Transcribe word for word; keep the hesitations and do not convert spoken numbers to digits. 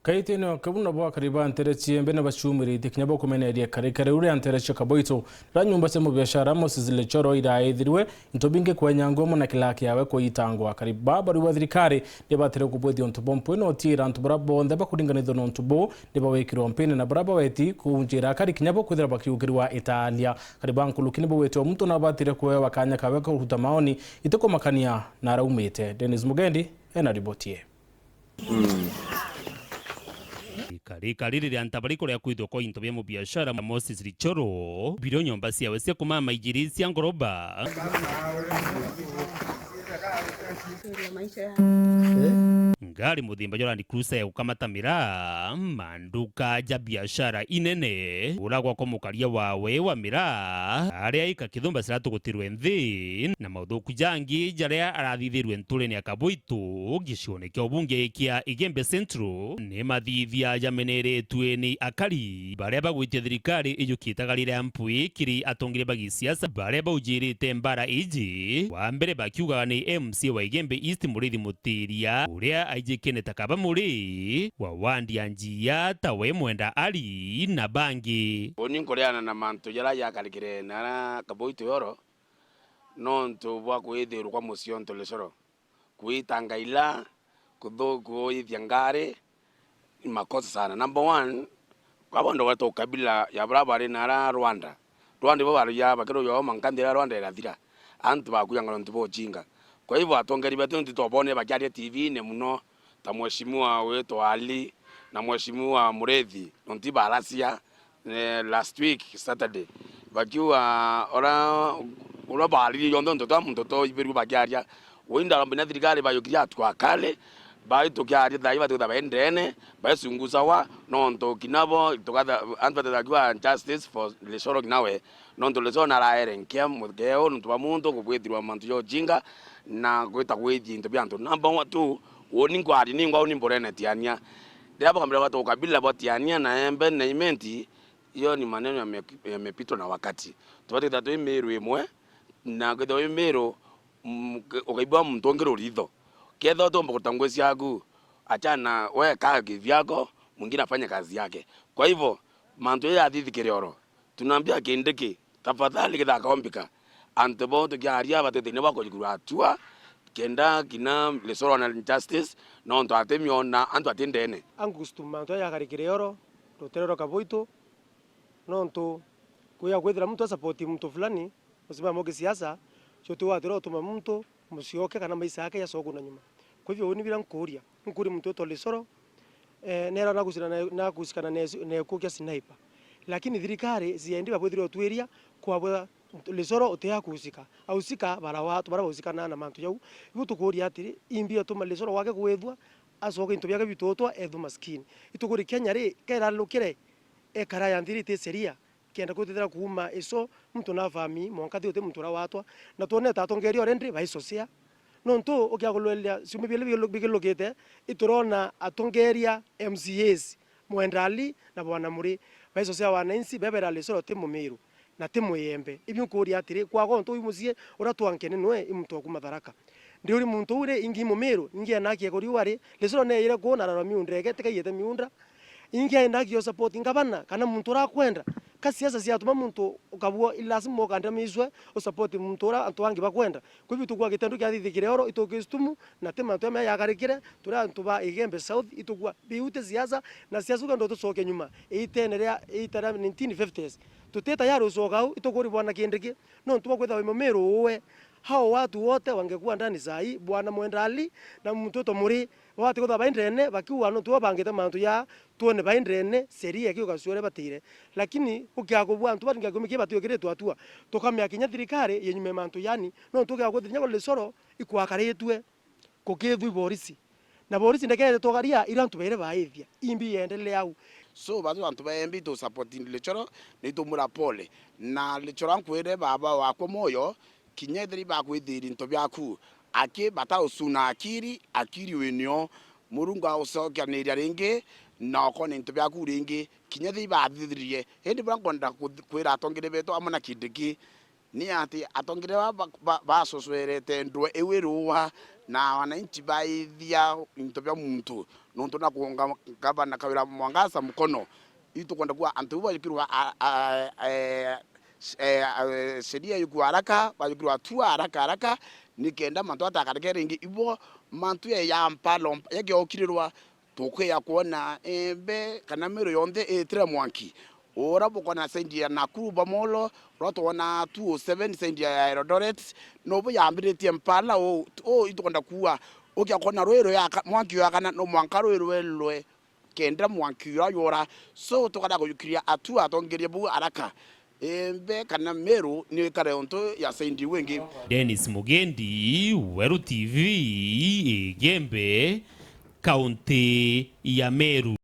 Kaitene o kau nabo akari ba ntere ciembe ni baciumiritie kinya bo kumeneria karikari uria ntere cia Kaboito, riria nyomba cia mubiashara Moses Lechoro iraithirwe into bingi kwenyangwa amwe na kilaki yawe kuitangwa. Akari ba bariuga thirikari ni batire kubwithia untu bwa mpwi na utiira antu baria bonthe bakuringanithua na untu buu ni bawikirwa mpini na baria baweti kunjira akari kinya bo kwithira bakiukirwa italia. Akari ba nkuruki ni bawite o muntu na batire kuewa kanya kawe ka kuruta maoni itikumakania na araumite. Dennis Mugendi ena riboti ii. Ikarika riri ria ntabari kuria kwithwa kwa into bia mubiashara Moses Richoro, birio nyomba ciawe cia kumama ijiri cia ngoroba. Ngari muthemba jwa Land Cruiser ya gukamata miraa, manduka ja biashara inene, uragwa kwa mukaria wawe wa miraa, aria ika kithumba ciratugutirwe nthi, na mauthuku jangi jaria arathithirwe nturene ya Kaboito, gicione kia ubunge kia Igembe Central, ni mathithia jameneretue ni akari baria bagwitia thirikari ijukite gari ria mpwi kiri atongire ba gisiasa baria baujirite mbara iji. Wa mbere bakiugaga ni M C A wa Igembe East Murithi Mutiria, uria aijikene ta kaba muri wa wandi ya Njia, ta we Mwenda Ali na bangi. Uni nkuriana na mantu jaria jakarikire na Kaboito Yoro, nontu bwa kwithirwa kwa mucii untu Lecoro. Kwitanga ila, kuthu-, kuithia ngari, ni makosa sana. Number one, kwa bondo gwetu ukabila ya bura bari na ara Rwanda. Rwanda ibo baruya bakiruywa mankanthi ira Rwanda irathira. Antu bakuya ngaro ntu bochinga. Kwa hivyo atongeri betu ntu twabone bakiaria T V-ini muno, ta mheshimiwa witwa Ali na mheshimiwa Murethi, nontu barasia eh, last week Saturday, bakiuga ora, ura baaririe jonthe untu twa muntu toibirue bakiaria. Ui ndarombe na thirikari bayukirie atu akale, bai tukiaria thai batuitha baendene, baisungusawa, nontu kinabo tukatha, antu batetha kiuga justice for Lecoro kinawe, nontu Lecoro naraere nkia mukeo nontu bwa muntu kubwithirwa mantu ja ujinga na gwita kwithia into bia antu. Number one, two, uni nkwari ningwa uni mburene tiania. Riria bakambira gwata ukabila bwa tiania na embe na imenti, Hiyo ni maneno yame-, yamepitwa na wakati. Tubati kwithirwa twi Meru imwe, na kwithirwa wi Meru, mm, ke-, ukaigua muntu ungi ruritho. Kethirwa utiumba kuruta ngugi ciaku, achana, we kaa kivyako, mwingine afanye kazi yake. Kwa hivyo, mantu jaja ya Ndindi Nyoro, tunaambia Kindiki, tafadhali kethirwa kaombika, antu bo tukiaria batwite thina bwa kujukurwa hatua, kenda kinya Lecoro na justice, nontu atimiona antu ati ndene. Angus tu mantu jaja yakarikire Nyoro, rutere rwa Kaboito, Nontu kwija kwithira muntu a support muntu fulani, musimamo wa kisiasa, cio ti watira utuma muntu mucii oke kana maisha yake yacoku na nyuma. Kwa hivyo, uni biria nkuuria, nkuuria muntu witwa Lecoro, eh, nera nakusikana na, nakusikana na, na gikuo kia Sniper. Lakini thirikari ciendi babwithire utwiria kwabwa Lecoro uti akucika. Aucika bara watu bara baucikana na mantu jau. Ibu tukuuria atiri, imbi atuma Lecoro wake kwithwa, acoke into biake bitutwa, ethwe maskini. Itukuri Kenya ri, kera lukire, ekara ya nthiri iti sheria, kenda kwithira kuuma ico, muntu na family, mwanka thi uti muntu uria watwa. Na twonete atongeria already baicocea. Nontu ukiagulweria ciumia biili bigilu-, bigilukite, iturona atongeria M C As, Mwenda Ali na Bwana Muri, baicocea wananchi, bebera Lecoro ti Mumiru na ti Muyembe. Ibi nkuuria atiri, kwaga untu uyu mucii uria twankene nwe i muntu wa kuuma Tharaka. Ndiuri muntu uu ri, ingi Mumiru, ingi ena akiegwa riua ri, Lecoro neeyire kuu na ararwa miunda ege, tikaiyite miunda. Ingi aenda akio support ngavana kana muntu uria akwenda. Ka siasa ciatuma muntu ukabua, i lazima ukandamizwe u support muntu uria antu angi bakwenda. Kwa hivyo itukua gitendo kia Ndindi Nyoro, itukua istumu, na ti mantu jamea yakarikire, turi antu ba Igembe South, itukua biu ti siasa, na siasa ukenda utucoke nyuma. Itene ria, ita ria nineteen fifties. Tuti tayari ucoka au, itukuri bwana Kindiki, nontu bwa kwithirwa wi Mumiru uwe. Hao watu wote wangekuwa ndani saa hii, bwana Mwenda Ali na muntu witwa Muri, bati kwithirwa bai ndene, bakiuga nontu bo bangite mantu ja, twone bai ndene, sheria ikiuga cio uria batire. Lakini gukiaga kubua antu baringa kiumi kii batiukiritwe atua, tukamea kinya thirikari yenyume mantu yani, nontu gukiaga kwithirwa kinya Lecoro ikwakaritwe, kukithwa i borisi. Na borisi ndekere twaria iria antu bairi baithia, imbi yendelee au. So, batu antu ba embi tu support Lecoro, ni tumura pole. Na Lecoro ankwire baba wakwa moyo, kinya ethira ibakwithiria into biaku, aki bata ucuna akiri, akiri winio, Murungu agucokaniria ringi, na ukona into biaku ringi, kinya ethira ibathithirie. Indi buria nkwenda ku-, kwira atongeria betu amwe na Kindiki, ni ati atongeria ba, ba, ba, bacocwerete ndwe iu iruwa na wananchi baithia into bia muntu, nontu na kuunga gavana Kawira Mwangaza mukono. Itukwenda kuwa antu bau bajukirwa a, a, e, e, e, sheria yukua haraka, bajukirwa hatua haraka haraka, nikenda mantu atakareke ringi. Ibo mantu ya, ya mpalo, yakiokirerwa, tukwija kwona Embe kana Meru yonthe itire mwanki. Ura bukona side ya Nakuru Bomolo, ura twona two oh seven side ya Eldoret, nobu yambiritie mpala u, u itukwenda kuwa, ukia kwona rwi ruyaka, mwanki uyakana, no mwanka rwi rwelwe kenda mwanki uria yora. So tukada kujukiria atua atongeria bau haraka. Embe kana Meru ni ikare untu ya side iu ingi. Dennis Mugendi, Weru T V, Igembe, kaunti ya Meru.